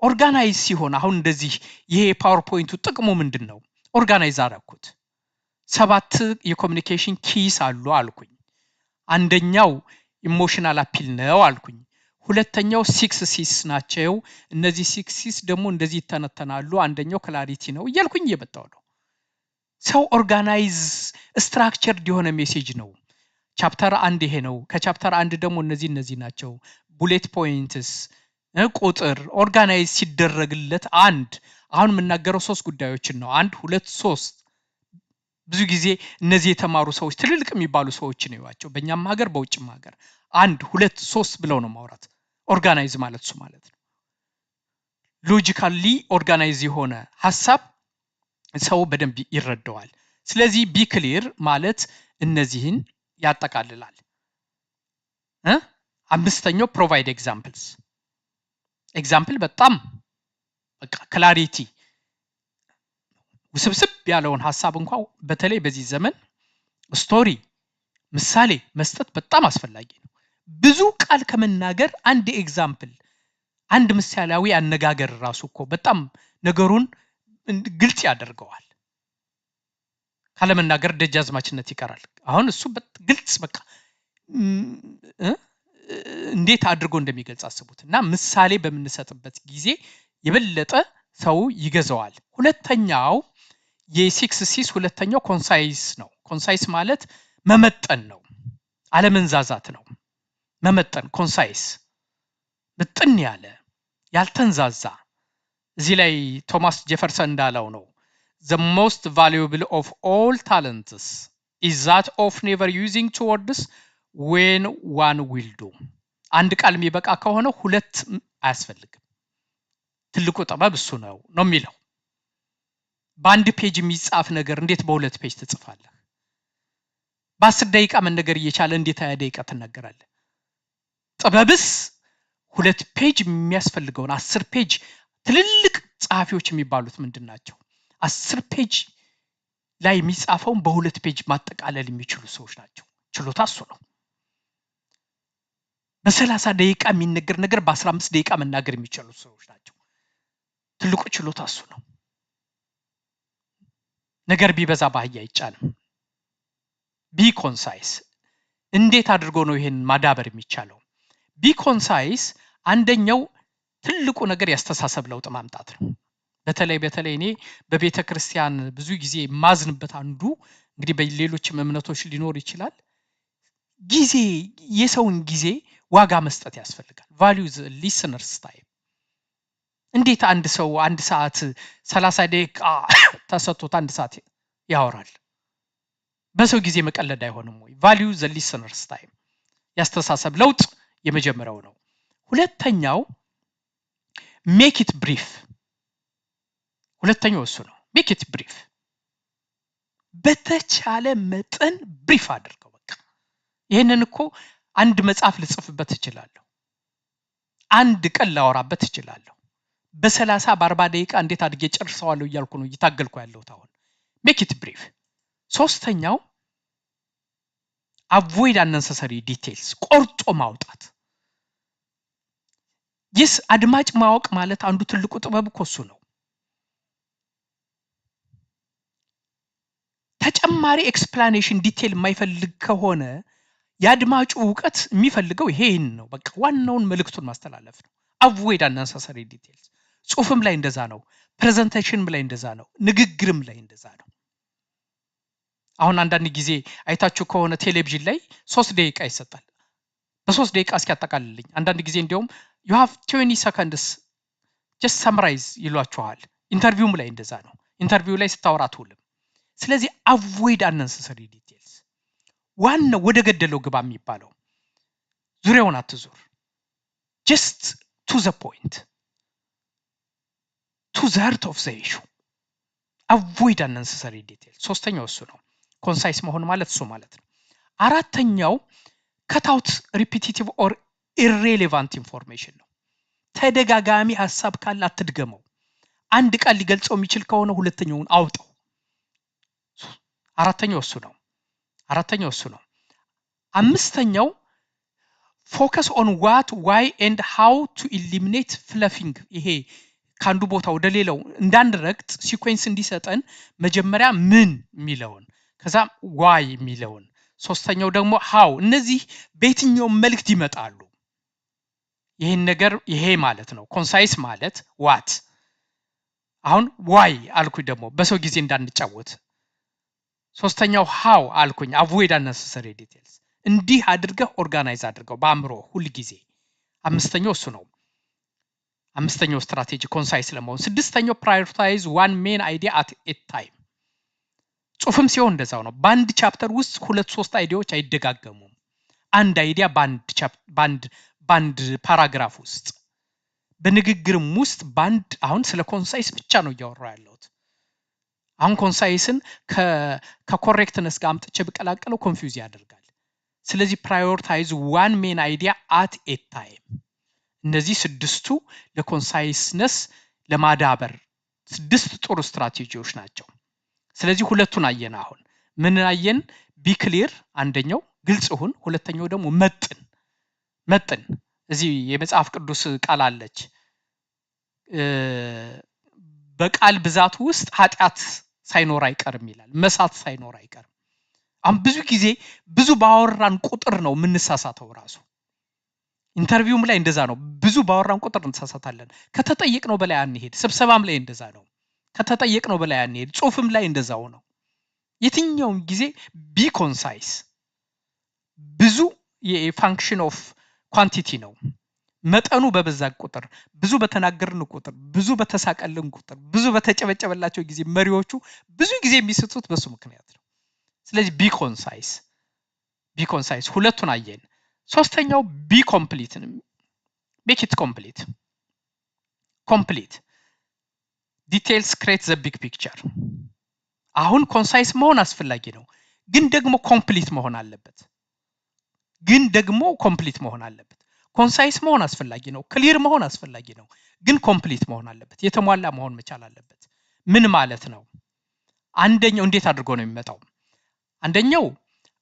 Organize ሲሆን አሁን እንደዚህ ይሄ የ PowerPoint ኡ ጥቅሙ ምንድን ነው? Organize አረኩት። ሰባት የ communication keys አሉ አልኩኝ። አንደኛው emotional appeal ነው አልኩኝ። ሁለተኛው six Cs ናቸው። እነዚህ six Cs ደግሞ እንደዚህ ይተነተናሉ። አንደኛው clarity ነው እያልኩኝ እየመጣው ነው። ሰው organize structured የሆነ message ነው። Chapter አንድ ይሄ ነው። ከ chapter አንድ ደግሞ እነዚህ እነዚህ ናቸው። Bullet points፣ ቁጥር organize ሲደረግለት፣ አንድ አሁን የምናገረው ሶስት ጉዳዮችን ነው። አንድ፣ ሁለት፣ ሶስት። ብዙ ጊዜ እነዚህ የተማሩ ሰዎች፣ ትልልቅ የሚባሉ ሰዎችን እዩዋቸው። በእኛም ሀገር በውጭም ሀገር አንድ፣ ሁለት፣ ሶስት ብለው ነው ማውራት። Organize ማለት እሱ ማለት ነው። Logically organize የሆነ ሀሳብ ሰው በደንብ ይረዳዋል። ስለዚህ be clear ማለት እነዚህን ያጠቃልላል። አምስተኛው provide examples። Example በጣም በቃ clarity፣ ውስብስብ ያለውን ሀሳብ እንኳ በተለይ በዚህ ዘመን story፣ ምሳሌ መስጠት በጣም አስፈላጊ ነው። ብዙ ቃል ከመናገር አንድ example፣ አንድ ምሳሌያዊ አነጋገር ራሱ እኮ በጣም ነገሩን ግልጽ ያደርገዋል። ካለመናገር ደጃዝማችነት ይቀራል። አሁን እሱ ግልጽ በቃ እንዴት አድርጎ እንደሚገልጽ አስቡት። እና ምሳሌ በምንሰጥበት ጊዜ የበለጠ ሰው ይገዛዋል። ሁለተኛው የ six Cs ሁለተኛው concise ነው። Concise ማለት መመጠን ነው፣ አለመንዛዛት ነው። መመጠን፣ concise፣ ምጥን ያለ፣ ያልተንዛዛ። እዚህ ላይ ቶማስ ጄፈርሰን እንዳለው ነው፣ "The most valuable of all talents is that of never using two words when one will do።" አንድ ቃል የሚበቃ ከሆነ ሁለት አያስፈልግም። ትልቁ ጥበብ እሱ ነው ነው የሚለው። በአንድ page የሚጻፍ ነገር እንዴት በሁለት page ትጽፋለህ? በ10 ደቂቃ መነገር እየቻለ እንዴት 20 ደቂቃ ትናገራለህ? ጥበብስ ሁለት page የሚያስፈልገውን 10 page፣ ትልልቅ ጸሐፊዎች የሚባሉት ምንድን ናቸው? 10 page ላይ የሚጻፈውን በሁለት page ማጠቃለል የሚችሉ ሰዎች ናቸው። ችሎታ እሱ ነው። በ30 ደቂቃ የሚነገር ነገር በ15 ደቂቃ መናገር የሚችሉ ሰዎች ናቸው። ትልቁ ችሎታ እሱ ነው። ነገር ቢበዛ በአህያ አይጫንም። Be concise። እንዴት አድርጎ ነው ይሄን ማዳበር የሚቻለው? Be concise አንደኛው ትልቁ ነገር የአስተሳሰብ ለውጥ ማምጣት ነው። በተለይ በተለይ እኔ በቤተ ክርስቲያን ብዙ ጊዜ የማዝንበት አንዱ፣ እንግዲህ በሌሎችም እምነቶች ሊኖር ይችላል። ጊዜ፣ የሰውን ጊዜ ዋጋ መስጠት ያስፈልጋል። Value listeners' time። እንዴት አንድ ሰው አንድ ሰዓት 30 ደቂቃ ተሰጥቶት አንድ ሰዓት ያወራል? በሰው ጊዜ መቀለድ አይሆንም ወይ? Value the listeners' time። ያስተሳሰብ ለውጥ የመጀመሪያው ነው። ሁለተኛው make it brief። ሁለተኛው እሱ ነው። Make it brief። በተቻለ መጠን brief አድርገው። በቃ ይህንን እኮ አንድ መጽሐፍ ልጽፍበት እችላለሁ። አንድ ቀን ላወራበት እችላለሁ። በ30 በ40 ደቂቃ እንዴት አድርጌ ጨርሰዋለሁ እያልኩ ነው እየታገልኩ ያለሁት አሁን። Make it brief። ሶስተኛው avoid unnecessary details፣ ቆርጦ ማውጣት። ይስ አድማጭ ማወቅ ማለት አንዱ ትልቁ ጥበብ እኮ እሱ ነው። ተጨማሪ explanation detail የማይፈልግ ከሆነ የአድማጩ እውቀት የሚፈልገው ይሄን ነው። በቃ ዋናውን መልእክቱን ማስተላለፍ ነው። Avoid unnecessary details። ጽሁፍም ላይ እንደዛ ነው። Presentation ም ላይ እንደዛ ነው። ንግግርም ላይ እንደዛ ነው። አሁን አንዳንድ ጊዜ አይታችሁ ከሆነ ቴሌቪዥን ላይ 3 ደቂቃ ይሰጣል። በ3 ደቂቃ እስኪ ያጠቃልልኝ። አንዳንድ ጊዜ እንዲያውም "You have 20 seconds, just summarize" ይሏችኋል። Interview ም ላይ እንደዛ ነው። Interview ላይ ስታወራ አትውልም። ስለዚህ avoid unnecessary details። ዋናው ወደ ገደለው ግባ የሚባለው፣ ዙሪያውን አትዙር። Just to the point, to the heart of the issue። Avoid unnecessary detail። ሶስተኛው እሱ ነው። Concise መሆን ማለት እሱ ማለት ነው። አራተኛው cut out repetitive or irrelevant information ነው። ተደጋጋሚ ሀሳብ ካለ አትድገመው። አንድ ቃል ሊገልጸው የሚችል ከሆነ ሁለተኛውን አውጠው። አራተኛው እሱ ነው። አራተኛው እሱ ነው። አምስተኛው focus on what, why and how to eliminate fluffing። ይሄ ከአንዱ ቦታ ወደ ሌላው እንዳንረግጥ sequence እንዲሰጠን መጀመሪያ ምን የሚለውን፣ ከዛ why የሚለውን፣ ሶስተኛው ደግሞ how። እነዚህ በየትኛውም መልእክት ይመጣሉ። ይህን ነገር ይሄ ማለት ነው። Concise ማለት what፣ አሁን why አልኩኝ ደግሞ በሰው ጊዜ እንዳንጫወት። ሶስተኛው how አልኩኝ፣ avoid unnecessary details። እንዲህ አድርገህ organize አድርገው በአእምሮ ሁል ጊዜ። አምስተኛው እሱ ነው። አምስተኛው strategy concise ለመሆን። ስድስተኛው prioritize one main idea at a time። ጽሁፍም ሲሆን እንደዛው ነው። በአንድ chapter ውስጥ ሁለት ሶስት idea ዎች አይደጋገሙም። አንድ idea በአንድ paragraph ውስጥ፣ በንግግርም ውስጥ በአንድ፣ አሁን ስለ concise ብቻ ነው እያወራሁ ያለሁት። አሁን concise ን ከ correctness ጋር አምጥቼ ብቀላቀለው confuse ያደርጋል። ስለዚህ prioritize one main idea at a time። እነዚህ ስድስቱ ለ conciseness ለማዳበር ስድስት ጥሩ ስትራቴጂዎች ናቸው። ስለዚህ ሁለቱን አየን። አሁን ምን አየን? Be clear፣ አንደኛው ግልጽ ሁን፣ ሁለተኛው ደግሞ መጥን መጥን። እዚህ የመጽሐፍ ቅዱስ ቃል አለች፣ በቃል ብዛት ውስጥ ኃጢአት ሳይኖር አይቀርም ይላል። መሳት ሳይኖር አይቀርም። አሁን ብዙ ጊዜ ብዙ ባወራን ቁጥር ነው የምንሳሳተው ራሱ። Interview ም ላይ እንደዛ ነው። ብዙ ባወራን ቁጥር እንሳሳታለን። ከተጠየቅነው በላይ አንሄድ። ስብሰባም ላይ እንደዛ ነው። ከተጠየቅነው በላይ አንሄድ። ጽሁፍም ላይ እንደዛው ነው። የትኛውም ጊዜ be concise። ብዙ የ function of quantity ነው። መጠኑ በበዛ ቁጥር፣ ብዙ በተናገርን ቁጥር፣ ብዙ በተሳቀልን ቁጥር፣ ብዙ በተጨበጨበላቸው ጊዜ መሪዎቹ ብዙ ጊዜ የሚስቱት በሱ ምክንያት ነው። ስለዚህ be concise, be concise። ሁለቱን አየን። ሶስተኛው be complete, make it complete። Complete details create the big picture። አሁን concise መሆን አስፈላጊ ነው፣ ግን ደግሞ complete መሆን አለበት። ግን ደግሞ complete መሆን አለበት። Concise መሆን አስፈላጊ ነው፣ clear መሆን አስፈላጊ ነው፣ ግን complete መሆን አለበት። የተሟላ መሆን መቻል አለበት። ምን ማለት ነው? አንደኛው እንዴት አድርጎ ነው የሚመጣው? አንደኛው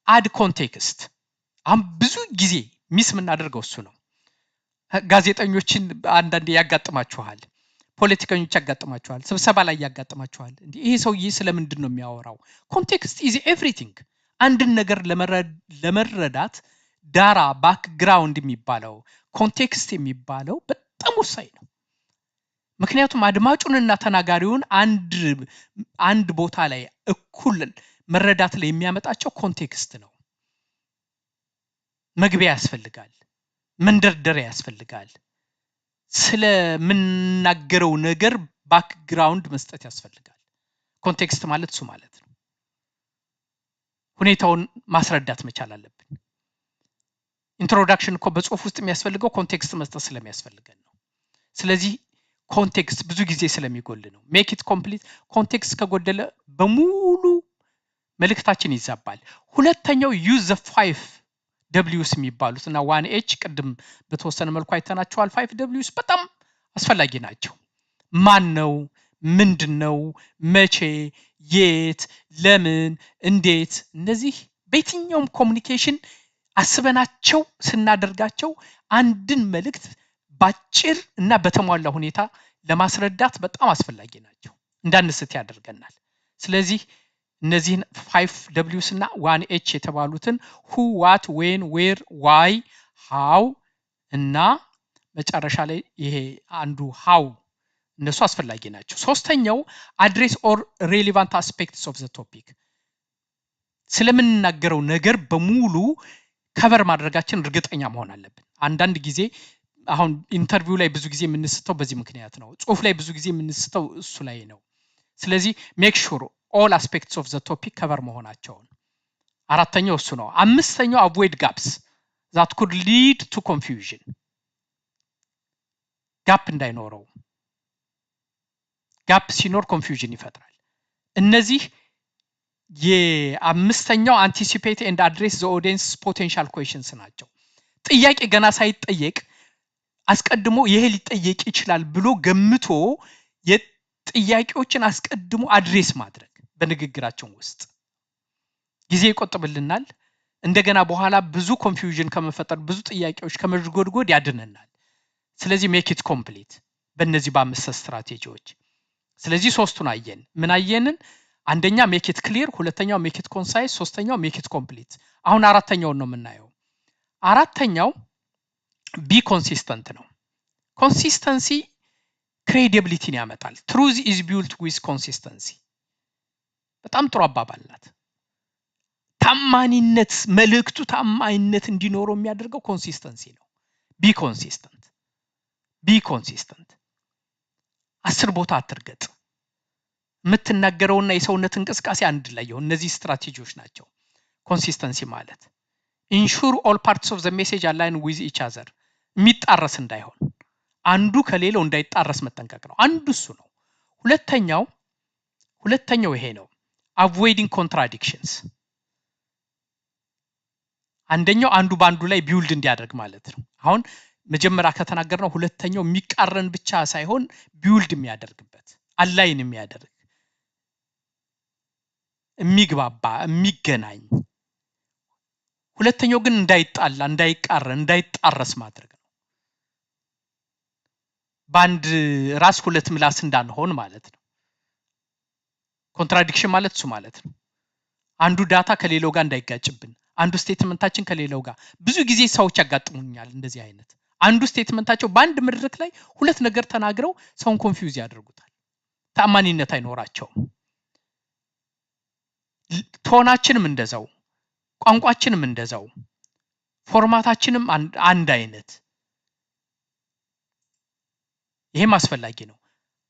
add context። አሁን ብዙ ጊዜ miss የምናደርገው እሱ ነው። ጋዜጠኞችን አንዳንዴ ያጋጥማችኋል፣ ፖለቲከኞች ያጋጥማችኋል፣ ስብሰባ ላይ ያጋጥማችኋል። እንዲህ ይሄ ሰውዬ ስለምንድን ነው የሚያወራው? Context is everything። አንድን ነገር ለመረዳት ዳራ፣ background የሚባለው፣ context የሚባለው በጣም ወሳኝ ነው። ምክንያቱም አድማጩንና ተናጋሪውን አንድ ቦታ ላይ እኩል መረዳት ላይ የሚያመጣቸው context ነው። መግቢያ ያስፈልጋል፣ መንደርደሪያ ያስፈልጋል፣ ስለምናገረው ነገር background መስጠት ያስፈልጋል። Context ማለት እሱ ማለት ነው። ሁኔታውን ማስረዳት መቻል አለብን። Introduction እኮ በጽሁፍ ውስጥ የሚያስፈልገው context መስጠት ስለሚያስፈልገን ነው። ስለዚህ context ብዙ ጊዜ ስለሚጎል ነው። Make it complete። Context ከጎደለ በሙሉ መልእክታችን ይዛባል። ሁለተኛው use the five Ws የሚባሉት እና one H ቅድም በተወሰነ መልኩ አይተናቸዋል። Five Ws በጣም አስፈላጊ ናቸው። ማን ነው? ምንድን ነው? መቼ፣ የት፣ ለምን፣ እንዴት? እነዚህ በየትኛውም communication አስበናቸው ስናደርጋቸው አንድን መልእክት ባጭር እና በተሟላ ሁኔታ ለማስረዳት በጣም አስፈላጊ ናቸው። እንዳንስት ያደርገናል። ስለዚህ እነዚህን five Ws እና one H የተባሉትን who፣ what፣ when፣ where፣ why፣ how እና መጨረሻ ላይ ይሄ አንዱ how፣ እነሱ አስፈላጊ ናቸው። ሶስተኛው address all relevant aspects of the topic፣ ስለምንናገረው ነገር በሙሉ cover ማድረጋችን እርግጠኛ መሆን አለብን። አንዳንድ ጊዜ አሁን interview ላይ ብዙ ጊዜ የምንስተው በዚህ ምክንያት ነው። ጽሁፍ ላይ ብዙ ጊዜ የምንስተው እሱ ላይ ነው። ስለዚህ make sure all aspects of the topic cover መሆናቸውን። አራተኛው እሱ ነው። አምስተኛው avoid gaps that could lead to confusion፣ gap እንዳይኖረው። Gap ሲኖር confusion ይፈጥራል። እነዚህ የአምስተኛው anticipate and address the audience potential questions ናቸው። ጥያቄ ገና ሳይጠየቅ አስቀድሞ ይሄ ሊጠየቅ ይችላል ብሎ ገምቶ የጥያቄዎችን አስቀድሞ address ማድረግ በንግግራችን ውስጥ ጊዜ ይቆጥብልናል። እንደገና በኋላ ብዙ confusion ከመፈጠር፣ ብዙ ጥያቄዎች ከመዥጎድጎድ ያድነናል። ስለዚህ make it complete በእነዚህ በአምስት ስትራቴጂዎች። ስለዚህ ሶስቱን አየን። ምን አየንን? አንደኛ make it clear፣ ሁለተኛው make it concise፣ ሶስተኛው make it complete። አሁን አራተኛውን ነው የምናየው። አራተኛው be consistent ነው። Consistency credibility ን ያመጣል። Truth is built with consistency። በጣም ጥሩ አባባል ናት። ታማኒነት፣ መልእክቱ ታማኝነት እንዲኖረው የሚያደርገው consistency ነው። Be consistent፣ be consistent። 10 ቦታ አትርገጥ። የምትናገረውና የሰውነት እንቅስቃሴ አንድ ላይ ይሁን። እነዚህ ስትራቴጂዎች ናቸው። Consistency ማለት ensure all parts of the message align with each other፣ የሚጣረስ እንዳይሆን፣ አንዱ ከሌላው እንዳይጣረስ መጠንቀቅ ነው። አንዱ እሱ ነው። ሁለተኛው ይሄ ነው። Avoiding contradictions፣ አንደኛው አንዱ በአንዱ ላይ build እንዲያደርግ ማለት ነው። አሁን መጀመሪያ ከተናገርነው ሁለተኛው የሚቃረን ብቻ ሳይሆን build የሚያደርግበት፣ align የሚያደርግ፣ የሚግባባ፣ የሚገናኝ፣ ሁለተኛው ግን እንዳይጣላ፣ እንዳይቃረን፣ እንዳይጣረስ ማድረግ ነው። በአንድ ራስ ሁለት ምላስ እንዳንሆን ማለት ነው። Contradiction ማለት እሱ ማለት ነው። አንዱ data ከሌላው ጋር እንዳይጋጭብን፣ አንዱ statement ኣችን ከሌላው ጋር። ብዙ ጊዜ ሰዎች ያጋጥሙኛል እንደዚህ አይነት፣ አንዱ statement ኣቸው በአንድ መድረክ ላይ ሁለት ነገር ተናግረው ሰውን confuse ያደርጉታል። ተአማኒነት አይኖራቸውም። Tone ኣችንም እንደዛው፣ ቋንቋችንም እንደዛው፣ format ኣችንም አንድ አይነት። ይሄም አስፈላጊ ነው።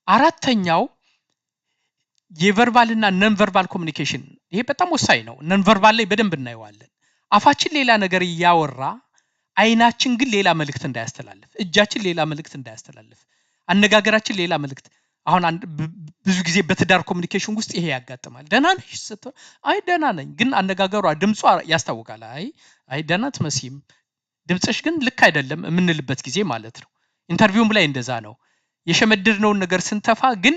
አራተኛው የ verbal እና non verbal communication፣ ይሄ በጣም ወሳኝ ነው። Non verbal ላይ በደንብ እናየዋለን። አፋችን ሌላ ነገር እያወራ አይናችን ግን ሌላ መልእክት እንዳያስተላልፍ፣ እጃችን ሌላ መልእክት እንዳያስተላልፍ፣ አነጋገራችን ሌላ መልእክት። አሁን ብዙ ጊዜ በትዳር communication ውስጥ ይሄ ያጋጥማል። ደህና ነሽ ስትል አይ ደህና ነኝ፣ ግን አነጋገሯ ድምጿ ያስታውቃል። አይ አይ ደህና አትመስይም፣ ድምፅሽ ግን ልክ አይደለም የምንልበት ጊዜ ማለት ነው። Interview ም ላይ እንደዛ ነው። የሸመደድነውን ነገር ስንተፋ ግን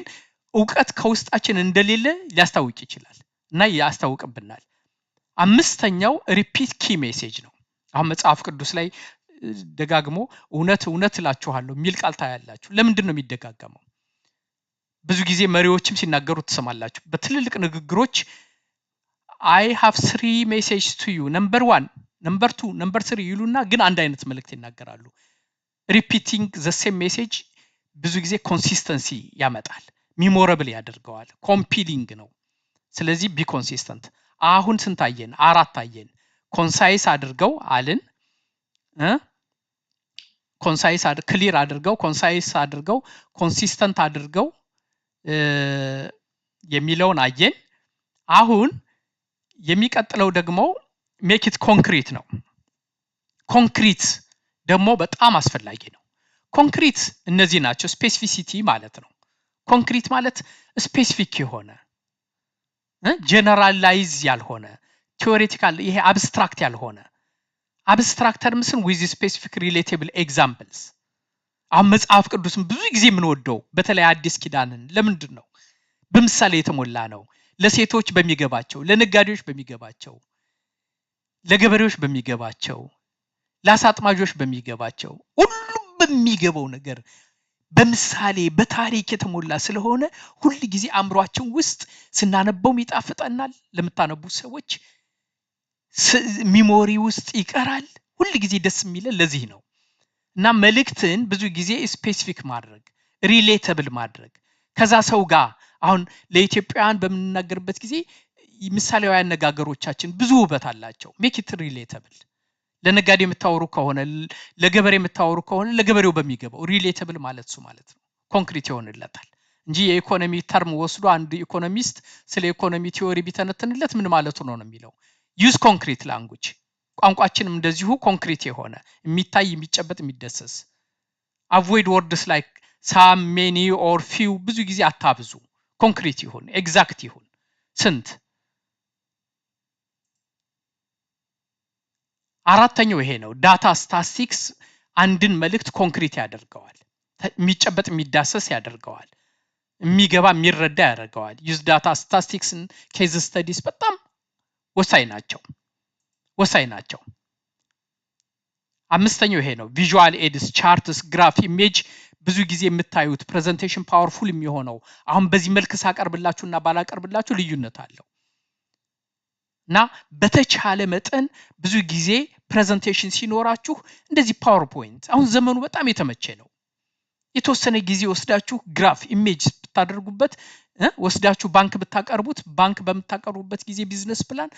እውቀት ከውስጣችን እንደሌለ ሊያስታውቅ ይችላል እና ያስታውቅብናል። አምስተኛው repeat key message ነው። አሁን መጽሐፍ ቅዱስ ላይ ደጋግሞ እውነት እውነት እላችኋለሁ የሚል ቃል ታያላችሁ። ለምንድን ነው የሚደጋገመው? ብዙ ጊዜ መሪዎችም ሲናገሩ ትሰማላችሁ። በትልልቅ ንግግሮች "I have three message to you, number one, number two, number three" ይሉና ግን አንድ አይነት መልእክት ይናገራሉ። Repeating the same message ብዙ ጊዜ consistency ያመጣል፣ memorable ያደርገዋል፣ compelling ነው። ስለዚህ be consistent። አሁን ስንት አየን? አራት አየን። Concise አድርገው አልን፣ concise፣ clear አድርገው፣ concise አድርገው፣ consistent አድርገው የሚለውን አየን። አሁን የሚቀጥለው ደግሞ make it concrete ነው። ኮንክሪት ደግሞ በጣም አስፈላጊ ነው። ኮንክሪት እነዚህ ናቸው። Specificity ማለት ነው። ኮንክሪት ማለት specific የሆነ፣ generalize ያልሆነ፣ theoretical፣ ይሄ abstract ያልሆነ፣ abstract terms ን with specific relatable examples። አሁን መጽሐፍ ቅዱስን ብዙ ጊዜ የምንወደው፣ በተለይ አዲስ ኪዳንን ለምንድን ነው? በምሳሌ የተሞላ ነው። ለሴቶች በሚገባቸው፣ ለነጋዴዎች በሚገባቸው፣ ለገበሬዎች በሚገባቸው፣ ለአሳ አጥማጆች በሚገባቸው፣ ሁሉም በሚገባው ነገር በምሳሌ በታሪክ የተሞላ ስለሆነ ሁል ጊዜ አእምሯችን ውስጥ ስናነበውም ይጣፍጠናል። ለምታነቡ ሰዎች memory ውስጥ ይቀራል። ሁል ጊዜ ደስ የሚለን ለዚህ ነው። እና መልእክትን ብዙ ጊዜ specific ማድረግ፣ relatable ማድረግ ከዛ ሰው ጋር። አሁን ለኢትዮጵያውያን በምንናገርበት ጊዜ ምሳሌያዊ አነጋገሮቻችን ብዙ ውበት አላቸው። Make it relatable። ለነጋዴ የምታወሩ ከሆነ፣ ለገበሬ የምታወሩ ከሆነ ለገበሬው በሚገባው፣ relatable ማለት እሱ ማለት ነው። ኮንክሪት ይሆንለታል እንጂ የኢኮኖሚ term ወስዶ አንድ economist ስለ ኢኮኖሚ theory ቢተነትንለት ምን ማለቱ ነው ነው የሚለው። Use concrete language። ቋንቋችንም እንደዚሁ ኮንክሪት የሆነ፣ የሚታይ፣ የሚጨበጥ፣ የሚዳሰስ። Avoid words like some, many or few። ብዙ ጊዜ አታብዙ። ኮንክሪት ይሁን፣ exact ይሁን። ስንት። አራተኛው ይሄ ነው። Data statistics አንድን መልእክት ኮንክሪት ያደርገዋል። የሚጨበጥ የሚዳሰስ ያደርገዋል። የሚገባ የሚረዳ ያደርገዋል። Use data, statistics, case studies በጣም ወሳኝ ናቸው፣ ወሳኝ ናቸው። አምስተኛው ይሄ ነው። Visual aids, charts, graph, image። ብዙ ጊዜ የምታዩት presentation powerful የሚሆነው አሁን በዚህ መልክ ሳቀርብላችሁ እና ባላቀርብላችሁ ልዩነት አለው። እና በተቻለ መጠን ብዙ ጊዜ presentation ሲኖራችሁ እንደዚህ PowerPoint፣ አሁን ዘመኑ በጣም የተመቸ ነው። የተወሰነ ጊዜ ወስዳችሁ graph, image ብታደርጉበት፣ ወስዳችሁ ባንክ ብታቀርቡት፣ ባንክ በምታቀርቡበት ጊዜ business plan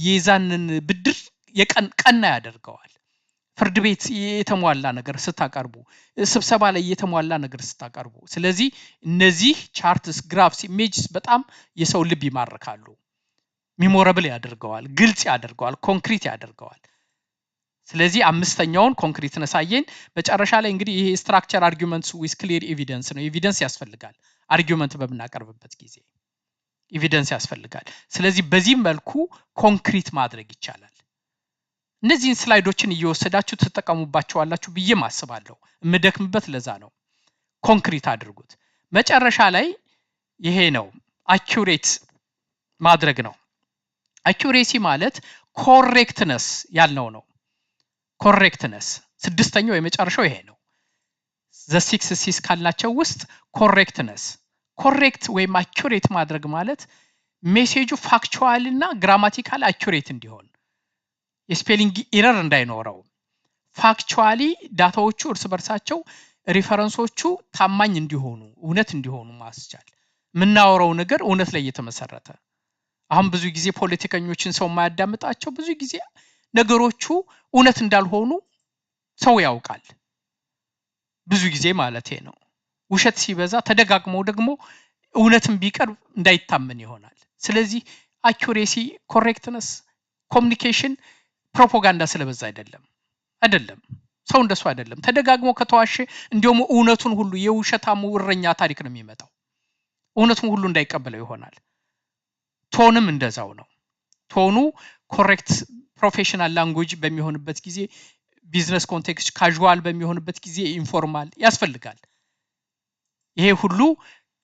የዛንን ብድር የቀን ቀና ያደርገዋል። ፍርድ ቤት የተሟላ ነገር ስታቀርቡ፣ ስብሰባ ላይ የተሟላ ነገር ስታቀርቡ። ስለዚህ እነዚህ charts, graphs, images በጣም የሰው ልብ ይማርካሉ። Memorable ያደርገዋል፣ ግልጽ ያደርገዋል፣ ኮንክሪት ያደርገዋል። ስለዚህ አምስተኛውን concreteness አየን። መጨረሻ ላይ እንግዲህ ይሄ structure arguments with clear evidence ነው። Evidence ያስፈልጋል። Argument በምናቀርብበት ጊዜ evidence ያስፈልጋል። ስለዚህ በዚህ መልኩ ኮንክሪት ማድረግ ይቻላል። እነዚህን slide ኦችን እየወሰዳችሁ ትጠቀሙባቸዋላችሁ ብዬም አስባለሁ። የምደክምበት ለዛ ነው። ኮንክሪት አድርጉት። መጨረሻ ላይ ይሄ ነው፣ accurate ማድረግ ነው። Accuracy ማለት correctness ያልነው ነው። Correctness ስድስተኛው የመጨረሻው ይሄ ነው። The six Cs ካልናቸው ውስጥ correctness። Correct ወይም accurate ማድረግ ማለት message ኡ factual እና grammatical accurate እንዲሆን፣ የ spelling error እንዳይኖረው፣ factually data ዎቹ እርስ በርሳቸው reference ኦቹ ታማኝ እንዲሆኑ፣ እውነት እንዲሆኑ ማስቻል፣ የምናወራው ነገር እውነት ላይ እየተመሰረተ። አሁን ብዙ ጊዜ ፖለቲከኞችን ሰው የማያዳምጣቸው ብዙ ጊዜ ነገሮቹ እውነት እንዳልሆኑ ሰው ያውቃል። ብዙ ጊዜ ማለት ነው። ውሸት ሲበዛ ተደጋግሞ ደግሞ እውነትን ቢቀርብ እንዳይታመን ይሆናል። ስለዚህ accuracy, correctness, communication ፕሮፓጋንዳ ስለበዛ አይደለም፣ አይደለም፣ ሰው እንደሱ አይደለም። ተደጋግሞ ከተዋሸ እንዲሁም እውነቱን ሁሉ የውሸታሙ እረኛ ታሪክ ነው የሚመጣው። እውነቱን ሁሉ እንዳይቀበለው ይሆናል። Tone ም እንደዛው ነው። Tone ኡ correct professional language በሚሆንበት ጊዜ business context፣ casual በሚሆንበት ጊዜ informal ያስፈልጋል። ይሄ ሁሉ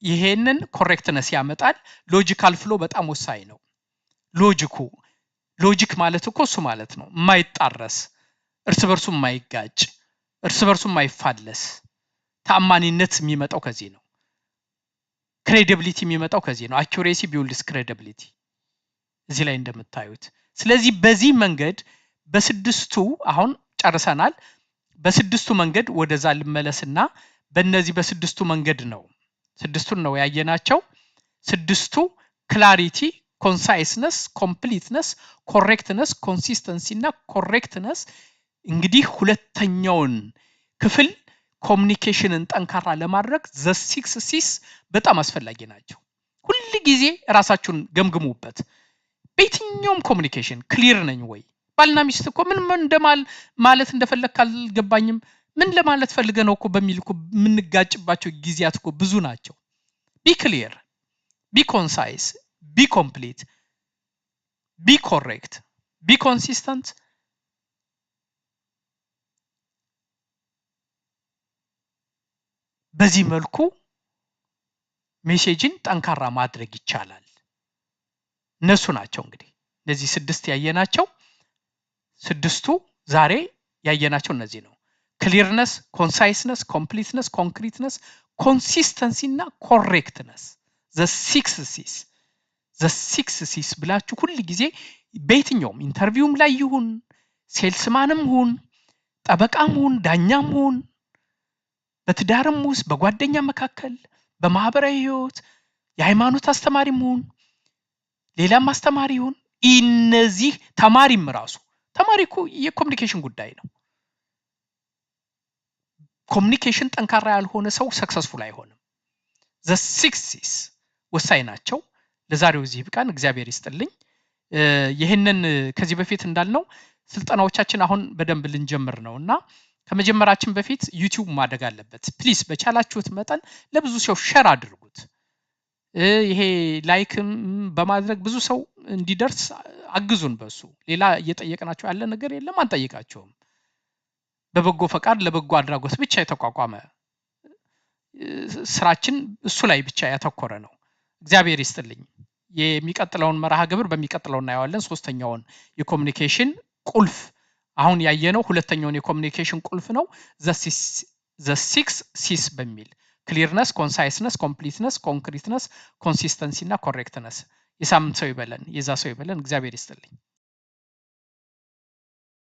ይሄንን correctness ያመጣል። Logical flow በጣም ወሳኝ ነው። Logic ኡ፣ logic ማለት እኮ እሱ ማለት ነው። የማይጣረስ፣ እርስ በርሱ የማይጋጭ፣ እርስ በርሱ የማይፋለስ። ተአማኒነት የሚመጣው ከዚህ ነው። Credibility የሚመጣው ከዚህ ነው። Accuracy builds credibility እዚህ ላይ እንደምታዩት። ስለዚህ በዚህ መንገድ በስድስቱ አሁን ጨርሰናል። በስድስቱ መንገድ ወደዛ ልመለስና በእነዚህ በስድስቱ መንገድ ነው፣ ስድስቱን ነው ያየናቸው። ስድስቱ clarity፣ conciseness፣ completeness፣ correctness፣ consistency እና correctness። እንግዲህ ሁለተኛውን ክፍል communication ን ጠንካራ ለማድረግ the six Cs በጣም አስፈላጊ ናቸው። ሁል ጊዜ ራሳችሁን ገምግሙበት። በየትኛውም communication clear ነኝ ወይ? ባልና ሚስት እኮ ምን እንደማል ማለት እንደፈለግ አልገባኝም፣ ምን ለማለት ፈልገ ነው እኮ በሚል እኮ የምንጋጭባቸው ጊዜያት እኮ ብዙ ናቸው። Be clear፣ be concise፣ be complete፣ be correct፣ be consistent። በዚህ መልኩ message ን ጠንካራ ማድረግ ይቻላል። እነሱ ናቸው እንግዲህ እነዚህ ስድስት ያየናቸው፣ ስድስቱ ዛሬ ያየናቸው እነዚህ ነው። Clearness፣ conciseness፣ completeness፣ concreteness፣ consistency እና correctness፣ the six Cs። The six Cs ብላችሁ ሁል ጊዜ በየትኛውም interview ም ላይ ይሁን፣ salesman ም ሁን፣ ጠበቃም ሁን፣ ዳኛም ሁን፣ በትዳርም ውስጥ፣ በጓደኛ መካከል፣ በማህበራዊ ህይወት፣ የሃይማኖት አስተማሪም ሁን፣ ሌላም አስተማሪ ይሁን፣ እነዚህ ተማሪም ራሱ፣ ተማሪ እኮ የ communication ጉዳይ ነው። Communication ጠንካራ ያልሆነ ሰው successful አይሆንም። The six Cs ወሳኝ ናቸው። ለዛሬው እዚህ ይብቃን። እግዚአብሔር ይስጥልኝ። ይህንን ከዚህ በፊት እንዳልነው ስልጠናዎቻችን አሁን በደንብ ልንጀምር ነው እና ከመጀመራችን በፊት YouTube ማደግ አለበት። Please በቻላችሁት መጠን ለብዙ ሰው share አድርጉት። ይሄ like ም በማድረግ ብዙ ሰው እንዲደርስ አግዙን። በሱ ሌላ እየጠየቅናቸው ያለ ነገር የለም፣ አንጠይቃቸውም። በበጎ ፈቃድ ለበጎ አድራጎት ብቻ የተቋቋመ ስራችን እሱ ላይ ብቻ ያተኮረ ነው። እግዚአብሔር ይስጥልኝ። የሚቀጥለውን መርሃ ግብር በሚቀጥለው እናየዋለን። ሶስተኛውን የ communication ቁልፍ፣ አሁን ያየነው ሁለተኛውን የ communication ቁልፍ ነው። The six Cs በሚል clearness፣ conciseness፣ completeness፣ concreteness፣ consistency እና correctness። የሳምንት ሰው ይበለን፣ የዛ ሰው ይበለን። እግዚአብሔር ይስጥልኝ።